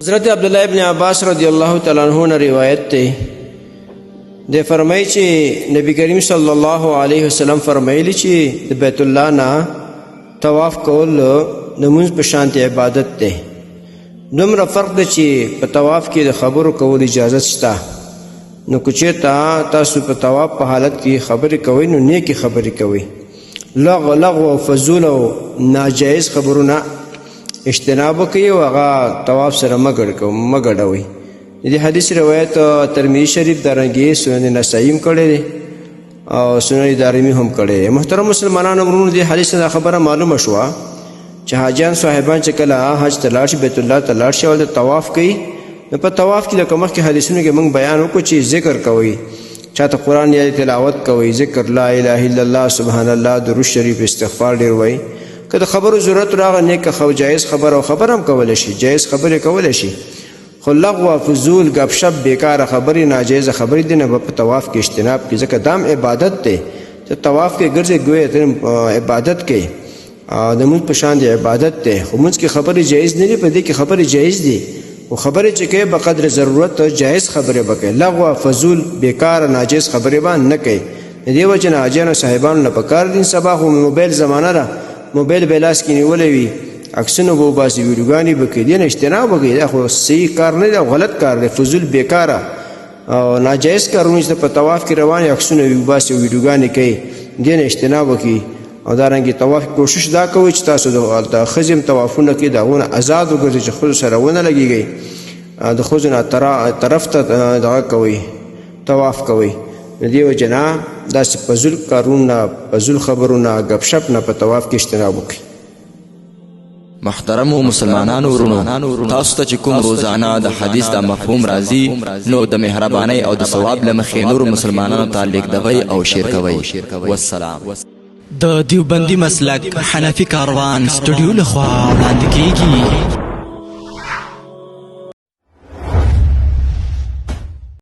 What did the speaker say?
حضرت عبدالله ابن عباس رضی الله تعالی عنہ نه روایت دی، د فرمایي چې نبی کریم صلی الله علیه وسلم فرمایلی چې د بیت الله نه طواف کول د مونځ په شان عبادت دی. دومره فرق دی چې په طواف کې د خبرو کولو اجازه شته، نو که چېرته تاسو په طواف په حالت کې خبرې کوئ نو نیکې خبرې کوئ، لغو لغو او فضول او ناجایز خبرونه اجتناب وکړئ او هغه طواف سره مه ګډوئ. د دې حدیث روایت ترمذي شریف دارنګې سنن نسائی هم کړی دی او سنن دارمي هم کړی دی. محترم مسلمانانو ورونو، دې حدیث نه خبره معلومه شوه چې حاجیان صاحبان چې کله حج ته لاړ شي، بیت الله ته لاړ شي او هلته طواف کوي، نو په طواف کې لکه مخکې حدیثونو کې موږ بیان وکړو چې ذکر کوئ، چاته قرآن یا تلاوت کوئ، ذکر لا اله الا الله، سبحان الله، درود شریف، استغفار ډېر وایي. که د خبرو ضرورت راغی، نیکه خو جایز خبره او خبره هم کولی شي، جایز خبرې کولی شي، خو لغوه، فضول، ګپ شپ، بیکاره خبرې، ناجایزه خبرې دي نه به په طواف کې اجتناب کړي، ځکه دا هم عبادت دی. ته طواف کې ګرځې ګویا ته عبادت کوې، د مونځ په شان دی عبادت دی، خو مونځ کې خبرې جایز نه دي، په دې کې خبرې جایز دي، خو خبرې چې کوې په قدر ضرورت جایز خبرې به کوې، لغوه، فضول، بیکاره، ناجایز خبرې به نه کوې. د دې وجې نه حاجیانو صاحبانو له پکار دي. سبا خو موبایل زمانه ده، موبایل به لاس کې نیولی وي، عکسونه به وباسي، ویډیوګانې به کوي، دې نه اجتناب وکړي. دا خو صحیح کار نه دی او غلط کار دی، فضول، بیکاره او ناجایز کارونه چې په طواف کې روان عکسونه وباسي او ویډیوګانې کوي، دې نه اجتناب وکړي. او دارنګې طواف کوشش دا کوئ چې تاسو د هلته ښځې هم طوافونه کوي، د هغو نه ازاد وګرځئ چې ښځو سره ونه لګېږئ، د ښځو نه طرف ته دغه کوئ، طواف کوئ. د دې وجې نه داسې فضول کارونه، فضول خبرونه، ګپ شپ نه په طواف کې اجتناب وکړئ. محترمو مسلمانانو ورونو، تاسو ته چې کوم روزانه د حدیث دا مفهوم راځي نو د مهربانۍ او د ثواب له مخې نورو مسلمانانو ته لیږدوئ او شیر کوئ. والسلام. د دیوبندي مسلک حنفي کاروان سټوډیو لخوا وړاندې کیږي.